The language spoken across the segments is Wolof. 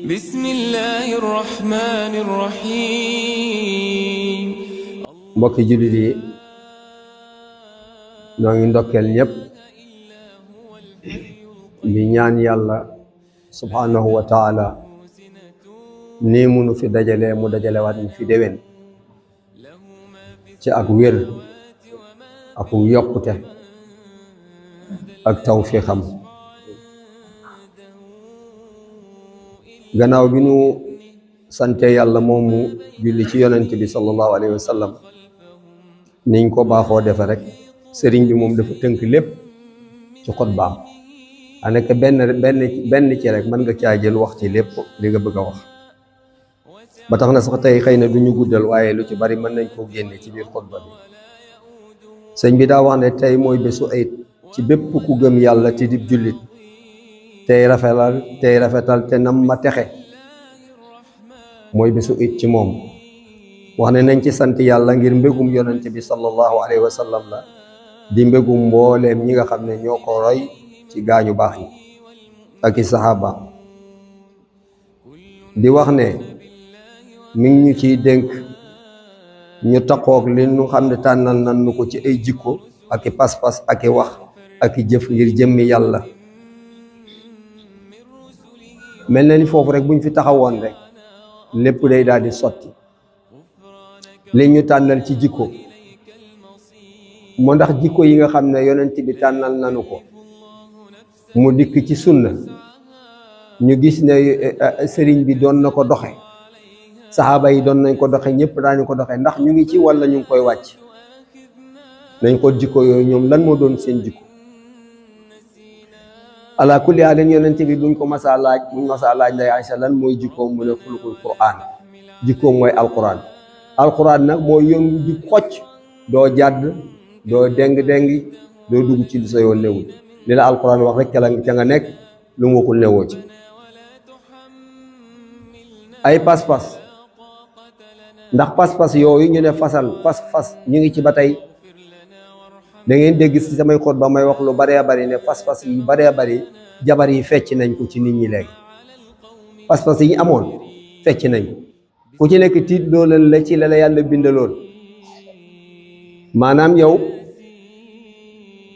بسم الله الرحمن الرحيم mbokki jullit yi ñoo ngi ndokkeel ñëpp di ñaan yàlla subhanahu wa taala nii munu fi dajalee mu dajalewaat ñu fi déwén ci ak wér ak yokkute ak tawfiixam gannaaw bi nu sante yàlla moom mu julli ci yonent bi sallallahu alayhi wa sallam niñ ko baaxoo defe rek sëriñ bi moom dafa tënk lépp ci xutbaam anaka benn ci rek mën nga caa jël wax ci lépp li nga bëgg a wax ba tax na sax tey xëy na du ñu guddal waaye lu ci bari mën nañ koo génne ci biir xutba bi sëñ bi daa wax ne tey mooy bésu ayit ci bépp ku gëm yàlla te di jullit tey rafetal te nam ma texe mooy bésu ayit ci moom wax ne nañ ci sant yàlla ngir mbégum yonent bi sallallahu alayhi wa sallam la di mbégum mbooleem ñi nga xam ne ñoo ko roy ci gaañu baax yi ak i saxaaba di wax ne mi ngi ñu ciy dénk ñu taqoog li ñu xam ne tànnal nan nu ko ci ay jikko ak i pas-pas ak i wax ak i jëf ngir jëmmi yàlla mel na ni foofu rek buñ fi taxawoon rek lépp day daal di sotti li ñu tànnal ci jikko moo ndax jikko yi nga xam ne yonent bi tànnal nanu ko mu dikk ci sunna ñu gis ne sëriñ bi doon na ko doxe saxaaba yi doon nañ ko doxe ñëpp daañu ko doxe ndax ñu ngi ci walla ñu ngi koy wàcc nañ ko jikko yooyu ñoom lan moo doon seen jikko ala kulli haalin yonent bi buñ masaa laaj nday Aysa lan mooy jikkoom mu ne xuluqul Qur'an jikkoom mooy alquran alquran nag mooy yëngu di xocc doo jàdd doo déng-déngi doo dugg ci lu sa yoon newul li la alquran wax rek ca nga nekk lu mu waxul newoo ci ay pas-pas ndax pas-pas yooyu ñu ne fas ñu ngi ci ba tey da ngeen dégg ci samay xutba may wax lu baree bari ne pas-pas yi baree bari jabar yi fecc nañ ko ci nit ñi léegi pas-pas yi ñu amoon fecc nañ ku ci nekk tiit loolal la ci la yàlla bindaloon maanaam yow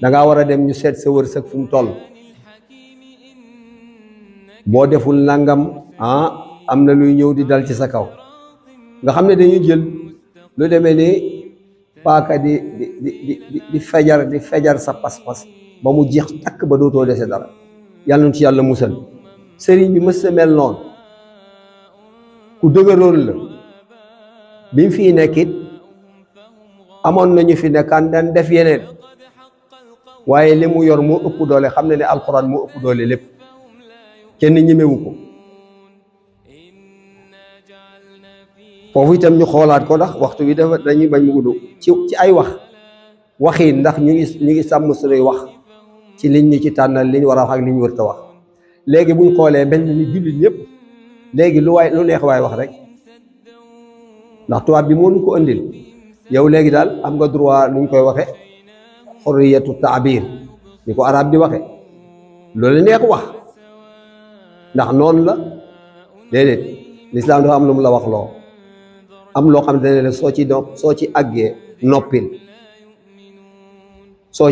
dangaa war a dem ñu seet sa wërsëg fu mu toll boo deful nangam am na luy ñëw di dal ci sa kaw nga xam ne dañuy jël lu demee ni paaka di fejar sa pas-pas ba mu jeex takk ba dootoo dese dara yàlla nu ci yàlla musal sëriñ bi mës sa mel noonu ku dëgëroon la bi mu fii nekkit amoon nañu fi nekkaan daan def yeneen waaye li mu yor moo ëpp doole xam ne ne alxuraan moo ëpp doole lépp kenn ñemewu ko foofu itam ñu xoolaat ko ndax waxtu wi dafa dañuy bañ mu gudd ci ay waxin ndax ñu ngi sàmm suñuy wax ci liñ ñu ci tànnal liñ war a wax ak liñ wër ta wax léegi buñ xoolee benn ni jullit ñëpp léegi lu neex waay wax rek ndax tubaab bi moo ñu ko indil yow léegi daal am nga droit nuñ koy waxe xurriyatu taabir ni ko arab di waxe loolu neex wax ndax noonu la déedéet lislaam dafa am lu mu la wax loo am loo xam ne soo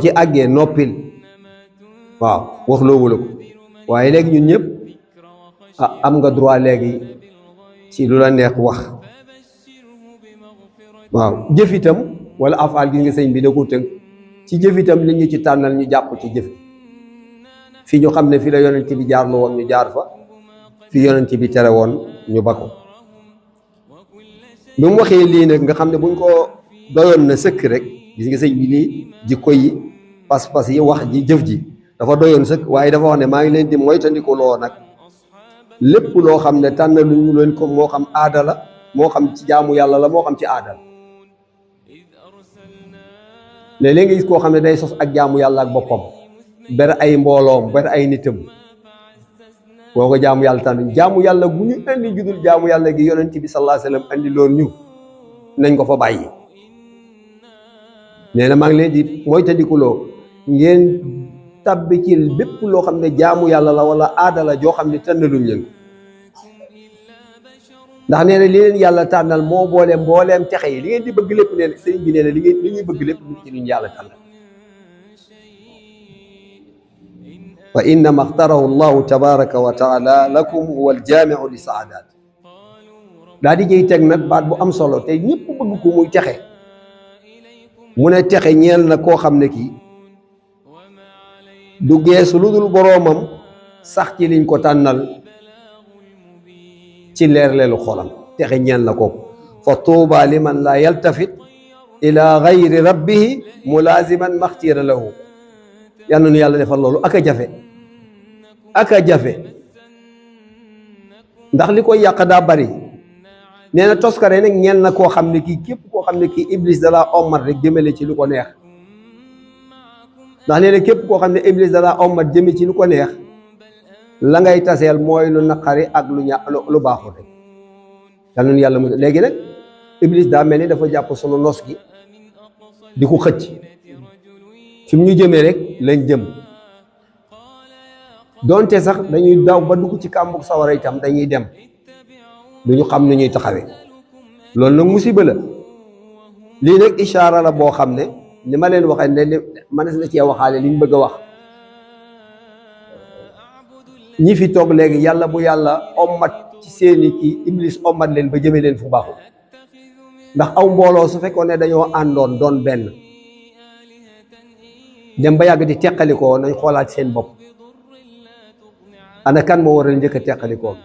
ci àggee noppil waaw wax loowu la ko waaye léegi ñun ñëpp am nga droit léegi ci lu la neex wax waaw jëf itam wala afaal gi nga sëñ bi da ko tënk ci jëf itam li ñu ci tànnal ñu jàpp ci jëf fi ñu xam ne fi la yonent bi jaar lu woon ñu jaar fa fi yonent bi tere woon ñu ba ko bi mu waxee lii nag nga xam ne buñ ko doyoon na sëkk rek gis nga sëñ bi lii jikko yi pas-pas yi wax ji jëf ji dafa doyoon sëkk waaye dafa wax ne maa ngi leen di moytandiku loo nag lépp loo xam ne tànnaluñu leen ko moo xam aada la moo xam ci jaamu yàlla la moo xam ci aada la léeg-léeg nga gis koo xam ne day sos ak jaamu yàlla ak boppam ber ay mbooloom ber ay nitam boo ko jaamu yàlla tànn jaamu yàlla bu ñu andi judul jaamu yàlla gi yonent bi sallallahu alayhi wasallam andi loon ñu nañ ko fa bàyyi nee na maa ngi leen di moytandikuloo ngeen tabbi ci bépp loo xam ne jaamu yàlla la wala aada la joo xam ne tànnaluñ leen ndax nee na li leen yàlla tànnal moo boole mbooleem texe yi li ngeen di bëgg lépp nee na sëriñ bi nee na li ñuy bëgg lépp mu ngi ci lu ñu yàlla tànnal wa innama axtarahu llahu tabaraka wa taala lakum huwa aljaamiu li saadaat daa di jëy teg nag baat bu am solo te ñëpp bëgg ko muy texe mu ne texe ñeel na koo xam ne kii du geesu lu dul boroomam sax ci liñ ko tànnal ci leer leelu xolam texe ñeel na kooku fa tuuba liman laa yaltafit ila gayri rabbihi mulaaziman maxtiira lahu yal na nu yàlla defal loolu ak a jafe ndax li koy yàq daa bari nee na toskare nag ñeel na koo xam ne kii képp koo xam ne kii iblis dalaa ommat rek jëmale ci lu ko neex ndax nee na képp koo xam ne iblis dalaa ommat jëme ci lu ko neex la ngay taseel mooy lu naqari ak lu baaxul rek yal na nu yàlla mu léegi nag iblis daa mel ni dafa jàpp sunu nos gi di ko xëcc fi mu ñu jëmee rek lañ jëm donte sax dañuy daw ba dugg ci kàmbug sawara itam dañuy dem du ñu xam nu ñuy taxawee loolu nag musiba la lii nag ishaara la boo xam ne ni ma leen waxee ne mënees na cee waxaale li ñu bëgg a wax ñi fi toog léegi yàlla bu yàlla ommat ci seeni kii iblis ommat leen ba jëme leen fu baaxul ndax aw mbooloo su fekkoon ne dañoo àndoon doon benn dem ba yàgg di teqalikoo nañ xoolaat seen bopp ana kan moo waral njëkk a teqalikoo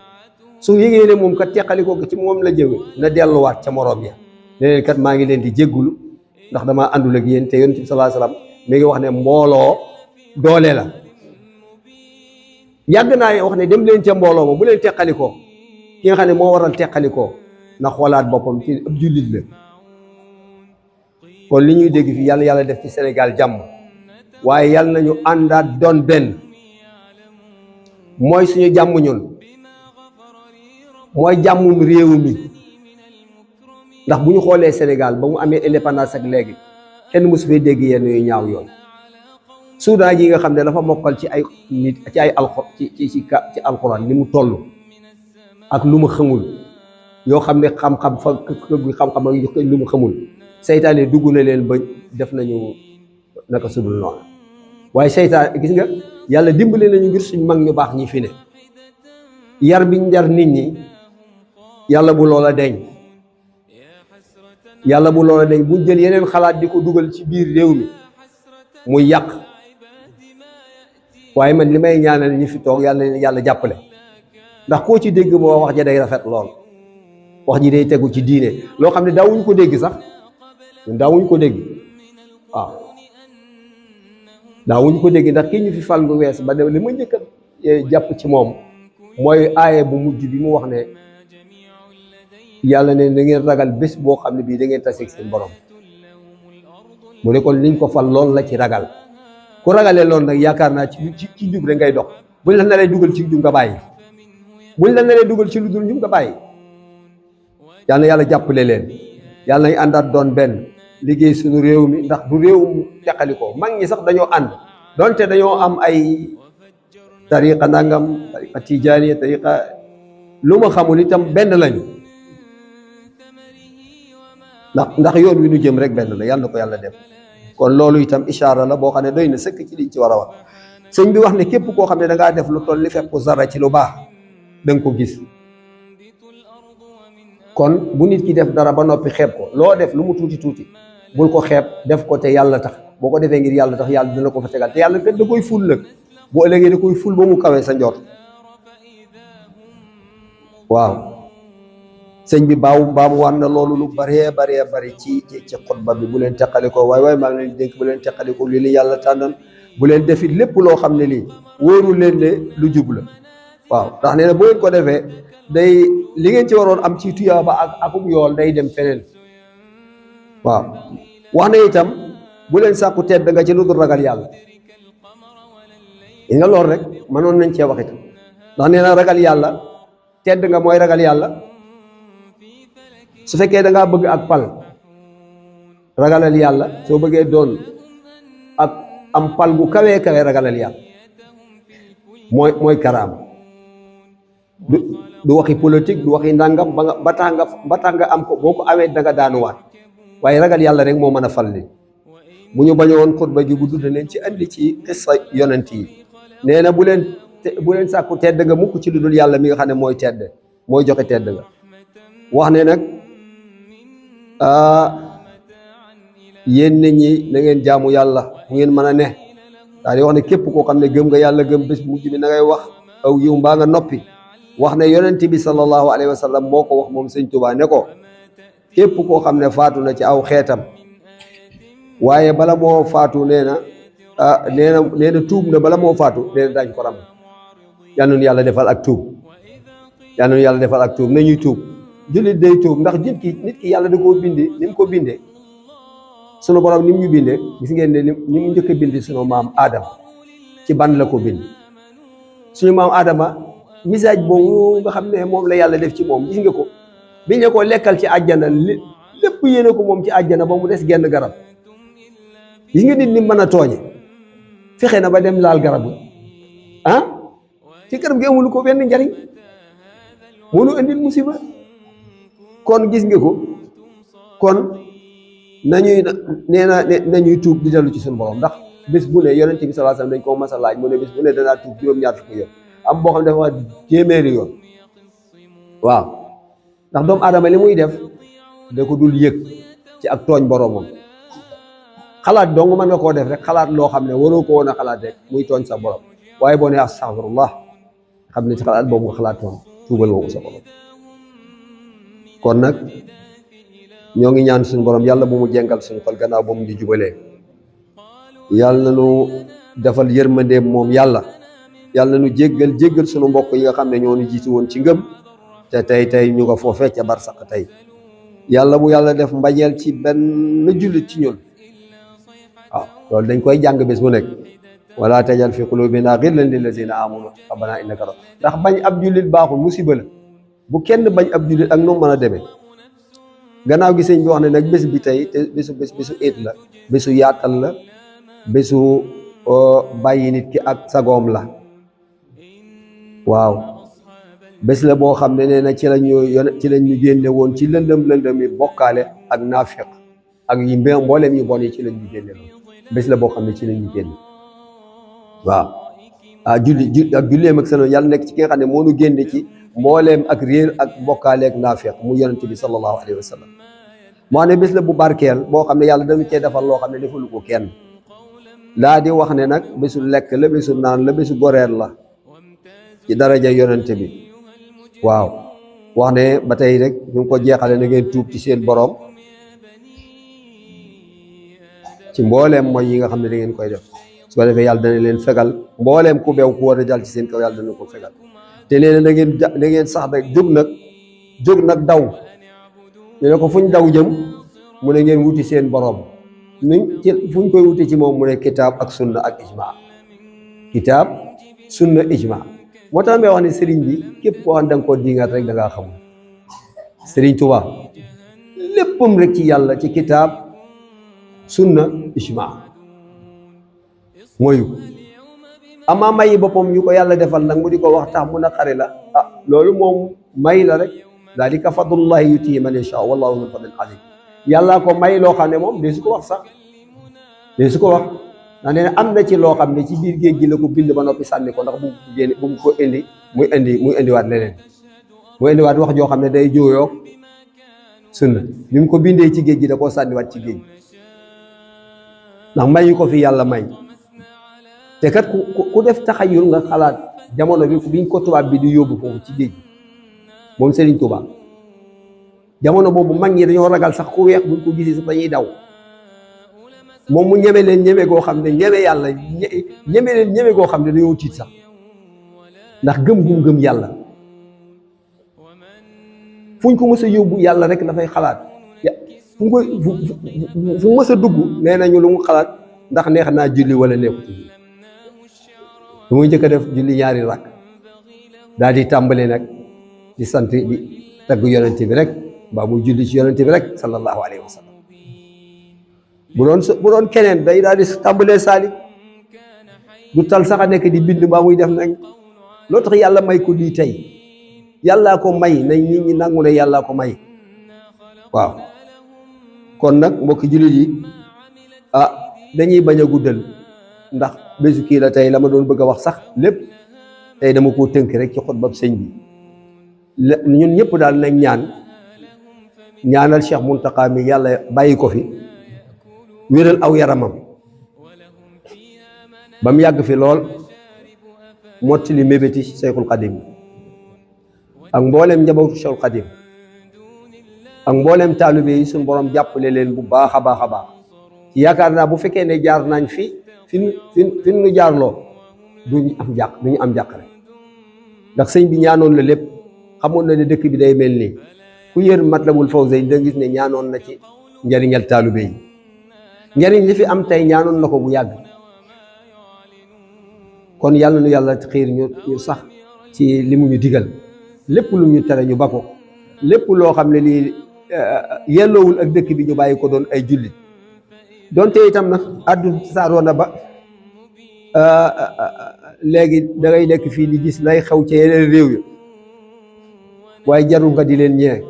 su yëgee ne moom kat teqalikoo gi ci moom la jëwe na delluwaat ca moroom ya ne leen kat maa ngi leen di jéggulu ndax damaa àndul ak yéen te yonent bi sallallahu alayhi wasallam mi ngi wax ne mbooloo doole la yàgg naa wax ne dem leen ca mbooloo ma bu leen teqalikoo ki nga xam ne moo waral teqalikoo na xoolaat boppam ci ab jullit la kon li ñuy dégg fii yàlla def ci Sénégal jàmm waaye yàlla nañu àndaat doon benn mooy suñu jàmm ñun mooy jàmmum réew mi ndax bu ñu xoolee Sénégal ba mu amee indépendance ak léegi kenn mosu fee dégg yenn yu ñaaw yoon Soudan gi nga xam ne dafa mokkal ci ay nit ci ay ci alxuraan ni mu toll ak lu mu xamul yoo xam ne xam-xam fa xam-xam ak lu mu xamul seytaane dugg na leen ba def nañu naka sudul noonu waaye seytaane gis nga yàlla dimbale nañu ngir suñ mag ñu baax ñi fi ne yar biñ yar nit ñi yàlla bu loola deñ yàlla bu loola deñ buñ jël yeneen xalaat di ko dugal ci biir réew mi muy yàq waaye man li may ñaanal ñi fi toog yàlla jàppale ndax koo ci dégg moo wax ja day rafet lool wax ji day tegu ci diine loo xam ne daawuñ ko dégg sax ñun daawuñ ko dégg waaw daawuñ ko dégg ndax kii ñu fi fal lu wees ba li ma njëkk a jàpp ci moom mooy aaye bu mujj bi mu wax ne yàlla ne da ngeen ragal bés boo xam ne bii da ngeen taseeg seen borom mu ne kon liñ ko fal lool la ci ragal ku ragalee loolu nag yaakaar naa ci njub rek ngay dox buñ la naree dugal ci njub nga bàyyi buñ la naree dugal ci lu dul njub nga bàyyi yal na yàlla jàppale leen yàlla nañ àndaat doon benn liggéey suñu réew mi ndax du réewum teqalikoo mag ñi sax dañoo ànd donte dañoo am ay tariqa nangam tariqa tijaaniya tariqa lu ma xamul itam benn lañu ndax yoon wi nu jëm rek benn la yàlla na ko yàlla def kon loolu itam ishaara la boo xam ne doy na sëkk ci liñ ci war a wax sëñ bi wax ne képp koo xam ne da ngaa def lu toll li fekk zara ci lu baax da nga ko gis kon bu nit ki def dara ba noppi xeeb ko loo def lu mu tuuti tuuti bul ko xeeb def ko te yàlla tax boo ko defee ngir yàlla tax yàlla dina ko fa tegal te yàlla kat da koy ful nag bu ëllëgee da koy ful ba mu kawee sa njort waaw sëñ bi baamu war na loolu lu baree bari ci xutba bi bu leen teqalikoo waaye maa ngi leen dénk bu leen teqalikoo lii la yàlla tànnan bu leen defit lépp loo xam ne lii wóoru leen ne lu jub la waaw ndax nee na bu ngeen ko defee day li ngeen ci waroon am ci tuyaaba ak akum yool day dem feneen waaw wax na itam bu leen sàkku tedd nga ci lu dul ragal yàlla yi nga lool rek mënoon nañ cee wax itam ndax nee na ragal yàlla tedd nga mooy ragal yàlla su fekkee da ngaa bëgg ak pal ragalal yàlla soo bëggee doon ak am pal bu kawee ragalal yàlla mooy karaama du waxi politique du waxi ndàngam ba tax nga am ko boo ko amee da nga daanuwaat waaye ragal yàlla rek moo mën a fal li bu ñu bañoon xutba gi gudd na leen ci andi ci xissa yonent yi nee na bu leen sàkku tedd nga mukk ci lu dul yàlla mi nga xam ne mooy tedd mooy joxe tedd nga wax ne nag yéen nit ñi na ngeen jaamu yàlla bu ngeen mën a ne daal di wax ne képp koo xam ne gëm nga yàlla gëm bés bu mujj bi na ngay wax aw yiw mbaa nga noppi wax ne yonent bi sallallahu alayhi wa sallam moo ko wax moom sëñ Tuubaa ne ko képp koo xam ne faatu na ci aw xeetam waaye bala moo faatu nee na tuub na bala moo faatu nee na daañ ko ram yal na nu yàlla defal ak tuub yal na nu yàlla defal ak tuub nañuy tuub jullit day tuub ndax nit ki yàlla da koo bindi ni mu ko bindee sunu borom ni mu ñu bindee gis ngeen ne ni mu njëkk a bindi sunu maam Adama ci ban la ko bind suñu maam Adama message boobu nga xam ne moom la yàlla def ci moom gis nga ko biñ ne ko lekkal ci àjjana lépp yéene ko moom ci àjjana ba mu des genn garab gis nga nit ni mën a tooñe fexe na ba dem laal garab la ci garab gi amul ko benn njariñ mënu indil musiba kon gis nga ko kon nañuy tuub di dellu ci suñu borom ndax bés bu ne yonent bi sallallahu alayhi wasallam dañ koo mas a laaj mu ne bés bu ne danaa tuub juróom-ñaar fukki yoon am boo xam ne dafa wax téeméeri yoon waaw ndax doomu aadama li muy def da ko dul yëg ci ak tooñ boromam xalaat dong mën nga koo def rek xalaat loo xam ne waroo ko woon a xalaat rek muy tooñ sa borom waaye boo ne astaghfirullah xam ne ci xalaat boobu nga xalaatoon tuubal nga ko sa borom kon nag ñoo ngi ñaan suñu borom yàlla bu mu jengal suñu xol gannaaw ba mu di jubalee yàlla na nu defal yërmandeem moom yàlla na nu jéggal suñu mbokk yi nga xam ne ñoo ñu jiitu woon ci ngëm te tey ñu nga foofee ca barsaq tey yàlla bu yàlla def mbañeel ci benn jullit ci ñun waaw loolu dañ koy jàng bés bu nekk wala tajal fi qulubina ghillan lillazina amanu rabbana innaka ndax bañ ab jullit baaxul musiba la bu kenn bañ ab jullit ak nu mën a demee gannaaw gi sëñ bi wax ne nag bés bi tey te bésu éet la bésu yaatal la bésu bàyyi nit ki ak sagoom la waaw bés la boo xam ne nee na ci lañu génne woon ci lëndëm yi bokkaale ak naafiq ak yi mboolem yu bon yi ci lañu génne woon bés la boo xam ne ci lañu génne waaw julleem ak seen yàlla nekk ci ki nga xam ne moo nu génne ci mbooleem ak réer ak bokkaale ak naafiq mu yonent bi sallallahu alayhi wa sallam moo ne bés la bu barkeel boo xam ne yàlla dañu cee defal loo xam ne defalu ko kenn laa di wax ne nag bésu lekk la bésu naan la bésu goreer la ci daraja yonent bi waaw wax ne ba tey rek ñu ngi ko jeexale na ngeen tuub ci seen borom ci mbooleem mooy yi nga xam ne da ngeen koy def su ko defee yàlla dana leen fegal mbooleem ku beew ku war a jàll ci seen kaw yàlla dana ko fegal te nee na da ngeen sax rek jóg nag daw ñu ne ko fuñ daw jëm mu ne ngeen wuti seen borom fuñ koy wuti ci moom mu ne kitaab ak sunna ak ijma kitaab sunna ijma moo tax may wax ne sëriñ bi képp koo xam da nga koo diingat rek da ngaa xamul sëriñ Tuubaa léppam rek ci yàlla ci kitaab sunna ijma mooyu amaa mayi boppam ñu ko yàlla defal nag mu di ko wax tax mu naqari la loolu moom may la rek dalika fadlullahi yutii man yashaa wallahu min fadlin alim yàllaa ko may loo xam ne moom de su ko wax sax de su ko wax ndax nee na am na ci loo xam ne ci biir géej gi la ko bind ba noppi sànni ko ndax bu mu ko indi muy indiwaat leneen muy indiwaat wax joo xam ne day jooyoo sunna ni mu ko bindee ci géej gi da koo sànniwaat ci géej ndax mayu ko fi yàlla may te kat ku def taxayul nga xalaat jamono bi biñ ko tubaab bi di yóbbu foofu ci géej moom Serigne Touba jamono boobu mag ñi dañoo ragal sax ku weex buñ ko gisee sax dañuy daw moom mu ñeme leen ñeme goo xam ne ñeme yàlla ñeme leen ñeme goo xam ne dañoo tiit sax ndax gëm yàlla fuñ ko mës a yóbbu yàlla rek dafay xalaat fu mës a dugg nee nañu lu mu xalaat ndax neex naa julli wala neexut lu muy njëkk a def julli ñaari rakk daal di tàmbale nag di sant di tagg yonent bi rek mbaa muy julli ci yonent bi rek sallallahu alayhi wa sallam bu doon keneen day daal di tàmbalee saali du tal sax a nekk di bind mbaa muy def nag loo tax yàlla may ko lii tey yàllaa ko may nañ nit ñi nangu ne yàllaa ko may waaw kon nag mbokki jullit yi dañuy bañ a guddal ndax bésu kii la tey la ma doon bëgg a wax sax lépp tey dama koo tënk rek ci xutbab sëñ bi ñun ñëpp daal nañ ñaanal Cheikh Mountakha mi yàlla bàyyi ko fi wéral aw yaramam ba mu yàgg fi lool mottali mébéti Cheikhul Khadim ak mbooleem njabootu Cheikhul Khadim ak mbooleem taalibe yi suñu borom jàppale leen bu baax a baax a baax yaakaar naa bu fekkee ne jaar nañ fi nu jaarloo duñu am jàq rek ndax sëñ bi ñaanoon la lépp xamoon na ne dëkk bi day mel nii ku yër Matlabul Fawzayni da gis ne ñaanoon na ci njariñal taalibe yi njariñ li fi am tey ñaanoon na ko bu yàgg kon yàlla nu yàlla xiir ñu sax ci li mu ñu digal lépp lu ñu tere ñu ba ko lépp loo xam ne lii yelloowul ak dëkk bi ñu bàyyi ko doon ay jullit donte itam nag àdduna saaroo na ba léegi da ngay nekk fii di gis lay xew ci yeneen réew yi waaye jarul nga di leen ñee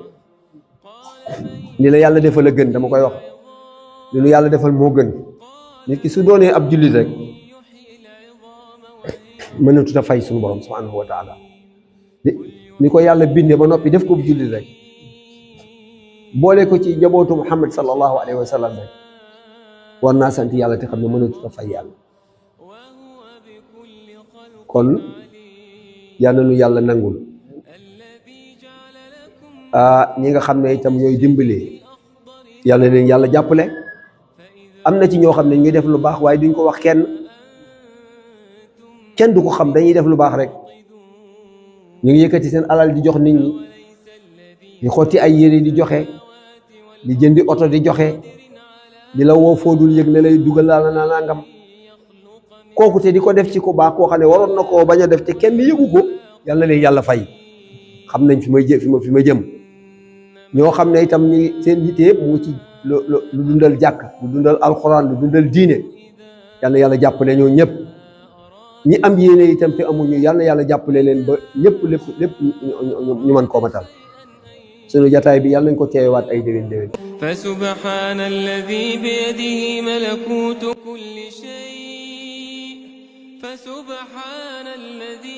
ni la yàlla defal a gën dama koy wax li nu yàlla defal moo gën nit ki su doonee ab jullit rek mënatut a fay suñu borom subhanahu wa taala ni ko yàlla bindee ba noppi def ko bu jullit rek boole ko ci njabootu Muhammad sallallahu alayhi wa sallam rek war naa sant yàlla te xam ne mënatut a fay yàlla kon yal na nu yàlla nangul ñi nga xam ne itam ñooy dimbalee yàlla leen yàlla jàppale am na ci ñoo xam ne ñuy def lu baax waaye duñ ko wax kenn du ko xam dañuy def lu baax rek ñu ngi yëkkati seen alal di jox nit ñi di xotti ay yére di joxe di jëndi oto di joxe di la woo foodul yëg ne lay dugal laa na nangam kooku te di ko def ci ku baax koo xam ne waroon na koo bañ a def te kenn yëgu ko yàlla leen yàlla fay xam nañ fi ma jëm ñoo xam ne itam ñu seen yitte yëpp mu ci lu dundal jàkk lu dundal alxuraan lu dundal diine yàlla jàppale ñoo ñëpp ñi am yéene itam te amuñu yàlla jàppale leen ba lépp ñu mën koo matal sunu jataay bi yàlla nañ ko teewaat ay déwén fa subhaana alladi biyadihi malakuutu kulli shay fa subhaana alladi